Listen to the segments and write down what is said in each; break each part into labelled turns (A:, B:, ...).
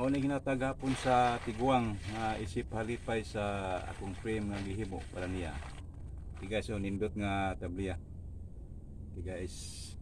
A: Mao ni hinatag hapon sa tiguang nga isip halipay sa akong frame nga gihimo para niya. Okay guys, so nindot nga tabliya. Okay guys,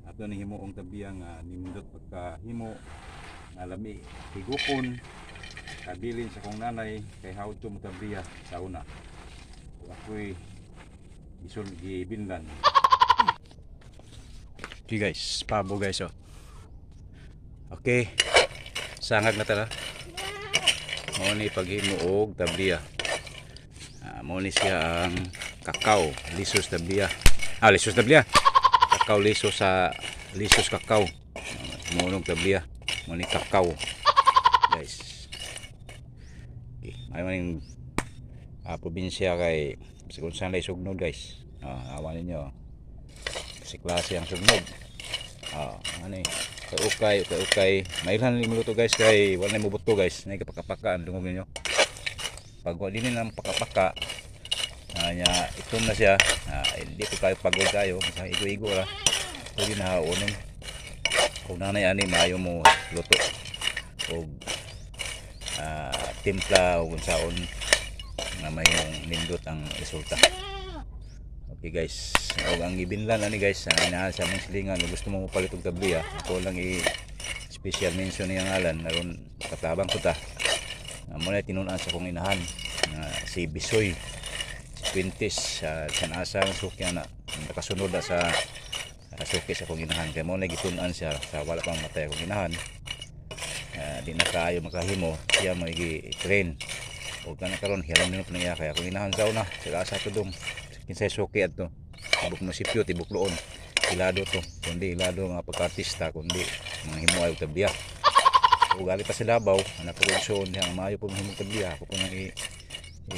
A: ato ni himuong tabliya nga nindot pagkahimo nga lami higupon, kabilin sa akong nanay kay how to mo tabliya sa una. Ug ako'y gisul gibinlan. Okay guys, pabo guys, oh. Okay. Sangag na tara. Mao ni paghimo og tabliya. Ah, mao ni siya ang kakao, lisos tabliya. Ah, lisos tabliya. Kakao lisos sa lisos kakao. Mao nog tabliya. Mao ni kakao. Guys. Okay, may maning probinsya kay bisag unsa lay sugnod, guys. Ah, awa ninyo. Kasi klase ang sugnod. Ah, ano eh. Ukay ukay, ukay ukay. Mailhan ni maluto, guys, kay wala na mubuto, guys. Nay kapakapaka ang dungog ninyo. Pag wala din ang pakapaka, nya itom na siya. Ah, hindi ko kayo pagod kayo. Basta igo-igo ra. Pwede na haonon. Kung nanay ani maayo mo luto. Og timpla o unsaon nga mayong nindot ang resulta. Okay guys, og ang gibinlan ani guys, ang inahan sa among silingan, kung gusto mo mopalit og tabliya, ako lang i special mention niyang ngalan aron katabang ko ta. Mo na tinun-an sa akong inahan nga si Bisoy, si Quintes sa San Asa ang suki ana, nakasunod na sa suki sa akong inahan kay mo na gitun-an siya sa wala pang matay akong inahan. Di na kaayo makahimo, siya mo gi-train. Ug kana karon hiram nimo pa niya kay akong inahan sa una sila sa tudong kinsay suki adto tibok munisipyo, tibok Loon, ilado to, kundi ilado nga pagka-artista, kundi mga himo ay tabliya. Ug ali pa sa Davao anak ko igsoon diha nga maayo po mahimong tabliya. Ako po nang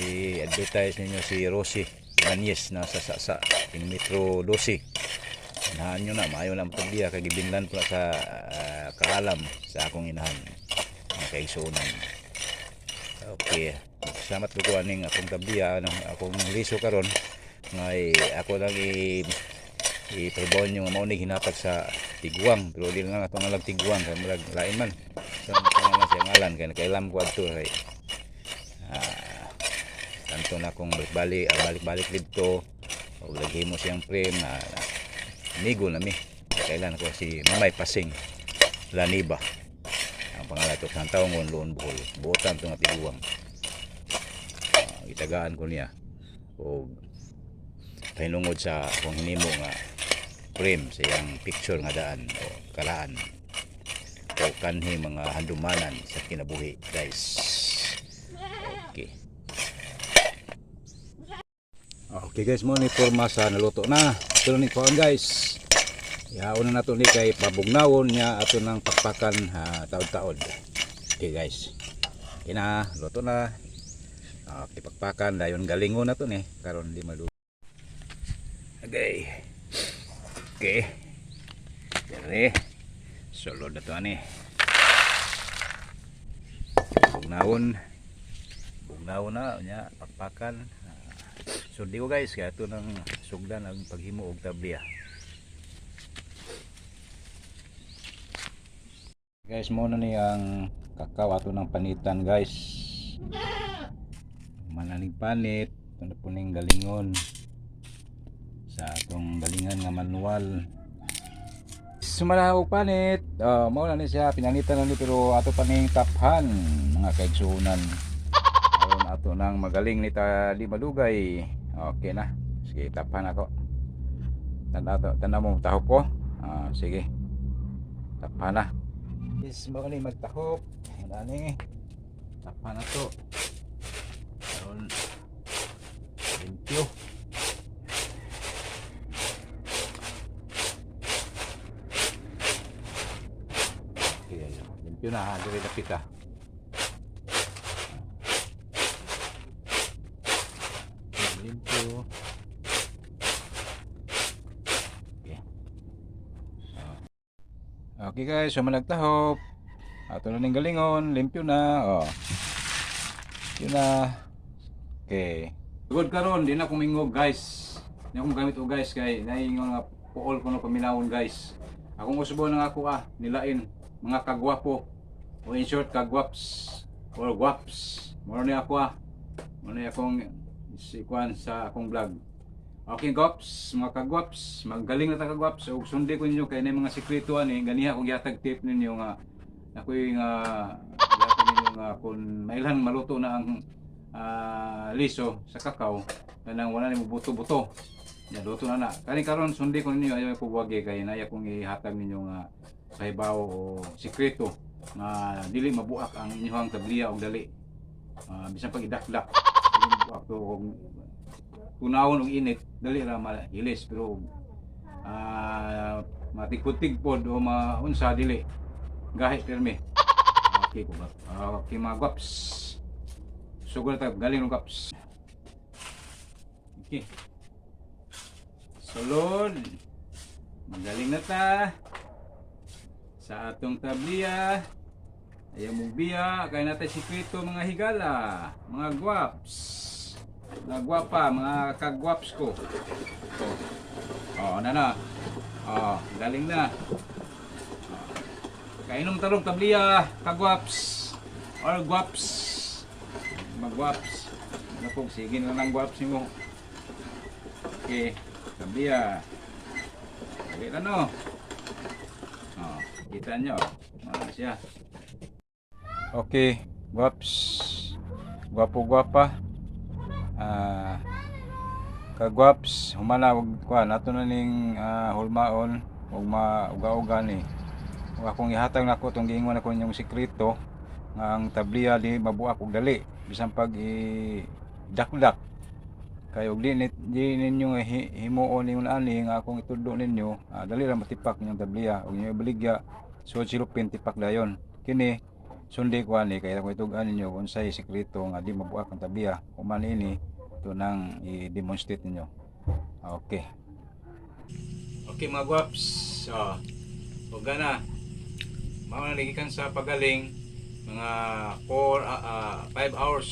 A: i-advertise ninyo si Rosie Ibanez na sa kilometro 12. Inahan nyo na, maayo na ang tabliya kay gibinlan po na sa kaalam sa akong inahan, mga kaigsuonan. Okay, salamat po ko aning akong tabliya, ano, akong liso karon ngay ako lang i i-trabaho nyo nga mao ni hinatag sa tiguang, pero di lang ato ngalang tiguang kay murag lain man, so nga siya ngalan kay nakailam ko adto kay tanto na akong balik-balik, balik-balik didto og naghimo siyang frame na amigo na mi. Kailan ako si Mamay Pasing Laniba ang pangalan to sa taong Loon, Bohol. Buotan to nga tiguang. Gitagaan ko niya og pahinungod sa akong hinimo nga frame sa iyang picture nga daan o kalaan o kanhi mga handumanan sa kinabuhi, guys. Okay. Okay guys, mo ni forma sa naluto na. Ito na ni kuan, guys. Yaon na nato ni kay pabugnawon niya ato ng pakpakan ha, taod-taod. Okay guys. Okay na, luto na. Okay, pakpakan dayon galingon na to ni karon di malu. Okay. Okay. Dire. Sulod na to ani. Bugnawon. Bugnawon na nya pakpakan. So di ko, guys, kaya ito nang sugdan ang paghimo og tabliya. Guys, mo na ni ang kakao ato ng panitan, guys. Mananing panit, ito na po ning galingon sa atong galingan nga manual. Sumala og panit, mao na ni siya, pinanitan na ni pero ato pa ning taphan, mga kaigsuonan. Aron ato nang magaling ni ta di malugay. Okay na. Sige, taphan ako. Tanda to, tanda mo tahop ko. Ah, sige. Taphan na. Is mo ni magtahop. Ano ni? Taphan na to. Aron limpyo. Okay, ayun. Limpyo na ha, diri dapit ah. Limpyo. Okay. Ah. Okay guys, so managtahop. Ato na ning galingon, limpyo na. Oh. Yun na. Okay. Good karon, di na kumingog, guys. Di akong gamit og guys kay naingon nga puol ko no paminawon, guys. Akong usbon nga ako nilain mga kagwapo. O in short, kagwaps or gwaps. Mao ni ako ah. Mao ni akong sikuan sa akong vlog. Okay, gwaps, mga kagwaps, magaling na ta, kagwaps. Ug sundi ko ninyo kay na mga sikreto ani, ganiha kong gihatag tip ninyo nga ako'y nga gihatag ninyo nga kung mailhan maluto na ang liso sa kakao, kanang wala nimo buto-buto. Ya, luto na na. Kani karon sundi ko ninyo, ayaw ko buwagi kay naya kong ihatag ninyo nga pahibaw o sikreto nga dili mabuak ang inyong tabliya og dali. Bisan pag idakdak, dili mabuak to og tunawon og init, dali ra mahilis, pero matigpod-tigpod o maunsa, dili gahi pirmi. Okay ko ba? Okay, mga gwaps. Sugod na tayo, galing ng gwaps. Okay. Sulod. Magaling na ta sa atong tabliya. Ayaw mong biya, kaya natin sikreto, mga higala, mga gwaps, mga gwapa, mga kagwaps ko. Oh, oh na na. Oh, galing na. Oh. Kainom tarong tabliya, kagwaps, or gwaps. Magwaps. Ano po, sige na lang gwaps mo. Okay, tabliya. Okay na, no? Oh, kita nyo. Ano siya. Okay, gwaps. Gwapo gwapa. Kagwaps, humana og kuan ato na ning hulmaon ug mauga-uga ni. Ug akong ihatag nako tong giingon nako inyong sikreto nga ang tabliya di mabuak og dali bisan pag i dakdak kay og di ninyo nga himuon ninyo ani nga akong itudlo ninyo, dali ra matipak inyong tabliya ug inyong ibaligya so silupin, tipak dayon. Kini sundi ko ani kay ako itug-an ninyo kung unsay sikreto nga di mabuak ang tabliya. Human ini ito nang i-demonstrate ninyo. Okay. Okay, mga gwaps. Oh, ug na. Mao na gikan sa pagaling mga 4, 5 hours,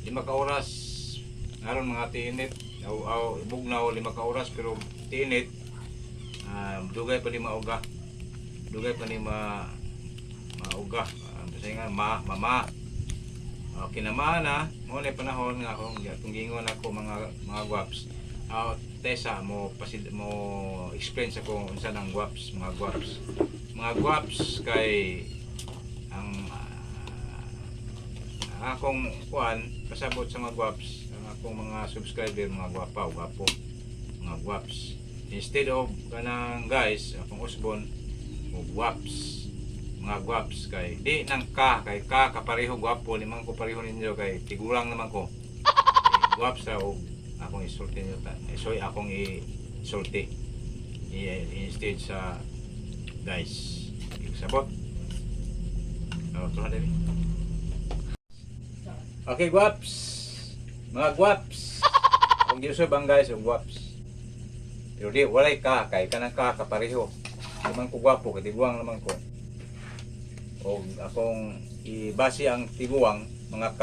A: 5 ka oras ngaron mga tiinit aw aw bugnaw, 5 ka oras, pero tiinit, dugay pa ni mauga, dugay pa ni mauga. Kasi nga ma mama. Okay naman na mo na panahon nga akong atong giingon ako, mga gwaps. Tesa mo pasid mo explain sa kung unsa nang gwaps, mga gwaps. Mga gwaps kay ang akong kuan pasabot sa mga gwaps, ang akong mga subscriber, mga gwapa o gwapo, mga gwaps. Instead of kanang guys, akong usbon o gwaps, mga gwaps kay di nang ka kay ka kapareho gwapo ni man ko pareho ninyo kay tigulang naman ko. Eh, gwaps ra og akong isulti ninyo ta. Eh, sorry, akong isulti instead sa guys. Sabot. Oh, tuhan dali. Okay, gwaps. Mga gwaps. Kung giusab ang guys, og gwaps. Pero di, walay ka, kay kanang ka, kapareho. Di man ko gwapo, kay tiguang naman ko. O akong ibase ang tiguang, mga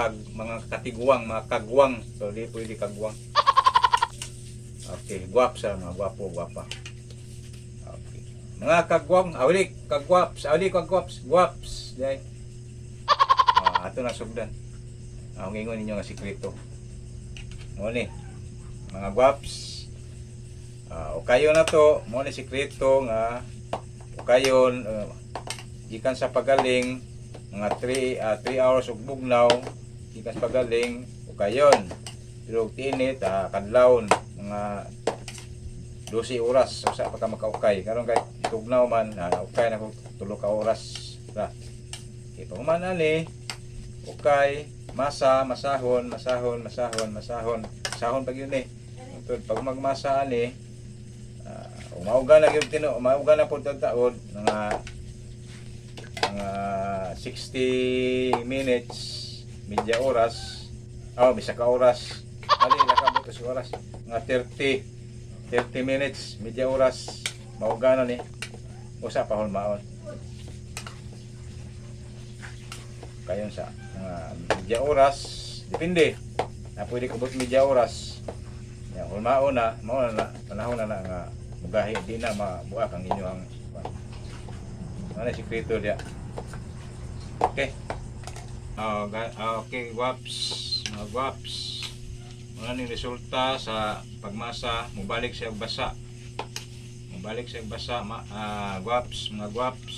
A: katiguang, mga kagwang. So di pwede kagwang. Okay, gwaps ah, mga gwapo, gwapa. Okay. Mga kagwang, awli, kagwaps, awli, kagwaps, gwaps. Dai. Ato na sugdan. Ang ingon ninyo nga sikreto. Mo ni mga gwaps. O kayo na to, mo ni sikreto nga o kayon gikan sa pagaling mga 3 hours og bugnaw gikan sa pagaling o kayon. Pero og tiinit, kadlawon mga 12 oras usa pa ka makaukay. Karon kay tugnaw man, ukay na ko 3 ka oras ra. Okay, pag ani ukay, masa, masahon, masahon, masahon, masahon, masahon pag yun eh. Tungod pag magmasa ani, umauga na gyud tino, umauga na pud taod mga 60 minutes, media oras, oh, bisa ka oras. Ali nakabot sa oras, mga 30 minutes, media oras, mauga na ni. Usa pa hulmaon. Kayon sa mga media oras, depende. Na pwede kubot media oras. Ya, hulmaon na, mao na na, panahon na na nga mugahi di na mabuak ang inyong. Ano sikreto diya? Okay. Oh, okay, guwaps, mga guwaps. Wala ning resulta sa pagmasa, mubalik siya og basa. Mubalik siya og basa, guwaps, mga guwaps.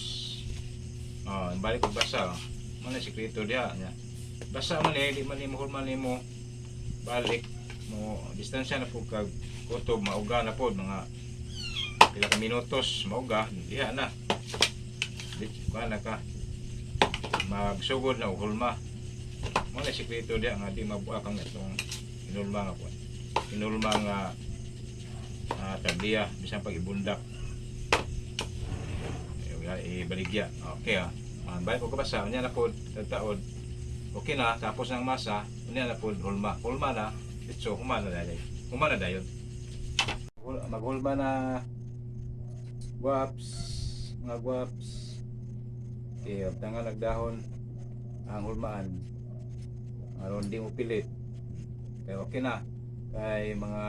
A: Oh, balik og basa. Oh. Mao na sikreto diha nya. Basa man eh, di man nimo hulman nimo balik mo distansya na pud kag kutob mauga na pod, mga pila ka minutos mauga diha na. Di kuha na ka magsugod na og hulma. Mao na sikreto diha nga di mabuak ang itong hinulma nga kuan. Hinulma nga tabliya bisan pag ibundak. Eh, ibaligya. Okay ah. Balik ko kabasa, unya na pod taod. Okay na, tapos ng masa, unya na pod hulma. Hulma na, ditso human na dayon. Human na dayon. Maghulma na, guwaps, mga guwaps. Okay, tangan nagdahon ang hulmaan. Aron di mo pilit. Kaya okay na. Kay mga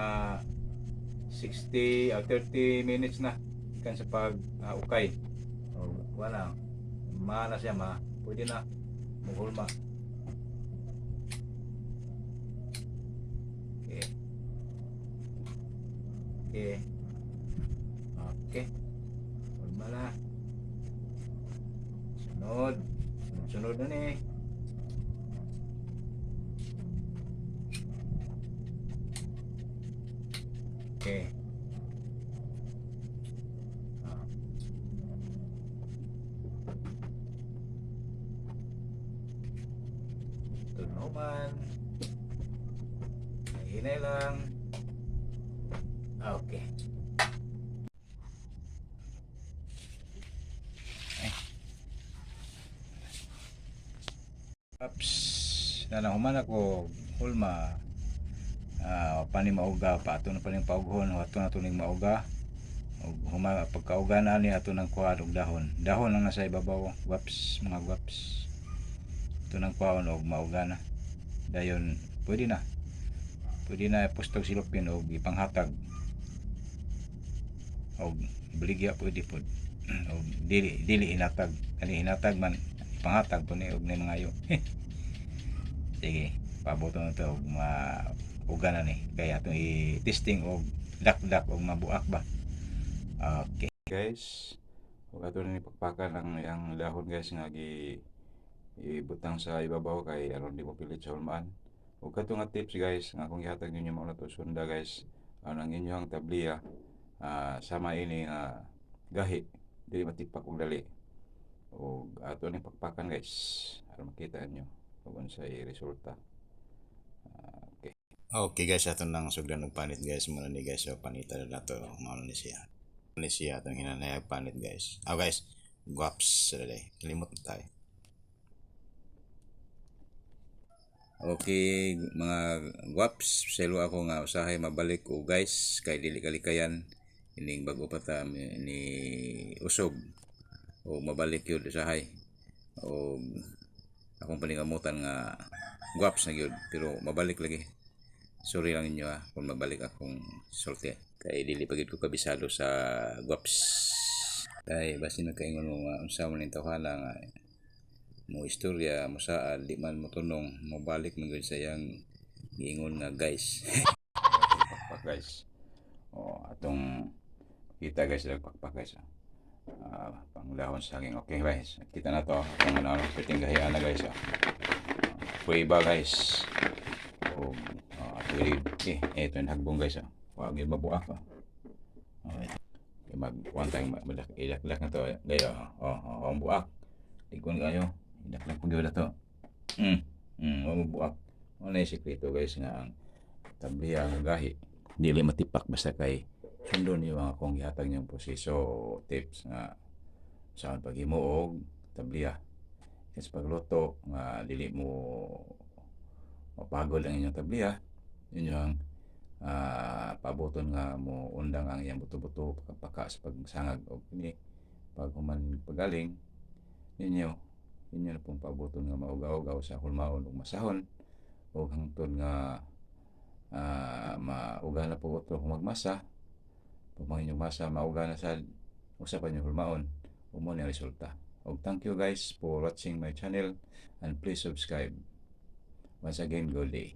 A: 60 or 30 minutes na ikan sa pag ukay. O, wala. Ma na siya ma. Pwede na maghulma. Okay. Okay. Okay. Hulma na. Sunod. Sunod na ni. Okay. Ah. Tunuman. Hinay lang. Okay. Ay. Ups, nanahuman ako hulma. Pani mauga pa ato na paning paughon, ato na tuning mauga. Ug huma pagkauga na ni ato nang kuha og dahon. Dahon lang nasa ibabaw, guwaps, mga guwaps. Ato nang kuhaon og mauga na. Dayon pwede na. Pwede na pustog silupin og ipanghatag. Og ibaligya pwede pod. Og dili dili hinatag. Kani hinatag man ipanghatag po ni og ni mga ayo. Sige, pabuto na to og mauga na ni. Kaya atong i-testing og dakdak og mabuak ba. Okay. Guys, ug ato ni pakpakan ang iyang dahon, guys, nga gi ibutang sa ibabaw kay aron di mo pilit sa hulmaan. Ug kato nga tips, guys, nga akong gihatag ninyo mao na to sunda, guys. Ang inyong tabliya sama ini nga gahi dili matipak og dali. Ug ato ning pakpakan, guys, aron makita ninyo kung unsay resulta. Okay. Okay guys, ato nang sugdan og panit, guys. Muna ni, guys, so panita na nato mao na ni siya. Ni siya atong hinanayag panit, guys. Ah guys, guwaps sa day. Limot na tayo. Okay, mga guwaps, selo ako nga usahay mabalik ko, guys, kay dili kalikayan ining bago pa ta ni usob o mabalik yun usahay o akong paningamutan nga guwaps na gyud, pero mabalik lagi. Sorry lang ninyo kung mabalik akong sulti kay dili pa gyud ko kabisado sa guwaps, kay basin nagkaingon mo nga unsa man ning tawhana nga mo istorya mo saad di man mo tunong mobalik man gyud sa iyang giingon nga guys. Pakpak, guys. Oh, atong kita, guys, pakpak, guys. Panglahon sa saging. Okay guys, kita na to atong ano, piting gahian na, guys. Oh. Prueba, guys. Oh, ato eh, ito yung hagbong, guys. Oh. Wag gyud mabuak. Oh. Okay. Okay, mag one time ilak-ilak na to gayo. Oh, ang buak. Tigon kayo. Ilak-lak po gyud to. Wa mo buak. Wala yung sikreto, guys, nga ang tabliya nga gahi dili matipak basta kay sundon yung mga akong gihatag niyong proseso, tips nga saan paghimo og tabliya. Kasi pagluto nga dili mo mapagod ang inyong tabliya, inyong pabuton nga mo undang ang iyang buto-buto pagkapaka sa pagsangag og kini pag human pagaling ninyo, inyo na pong pabuton nga maugaw-ugaw sa hulmaon ug masahon ug hangtod nga mauga na po ito kung magmasa. Pag inyong masa mauga na sa usa pa inyong hulmaon, umo ni resulta. Og thank you guys for watching my channel and please subscribe. Once again, good day.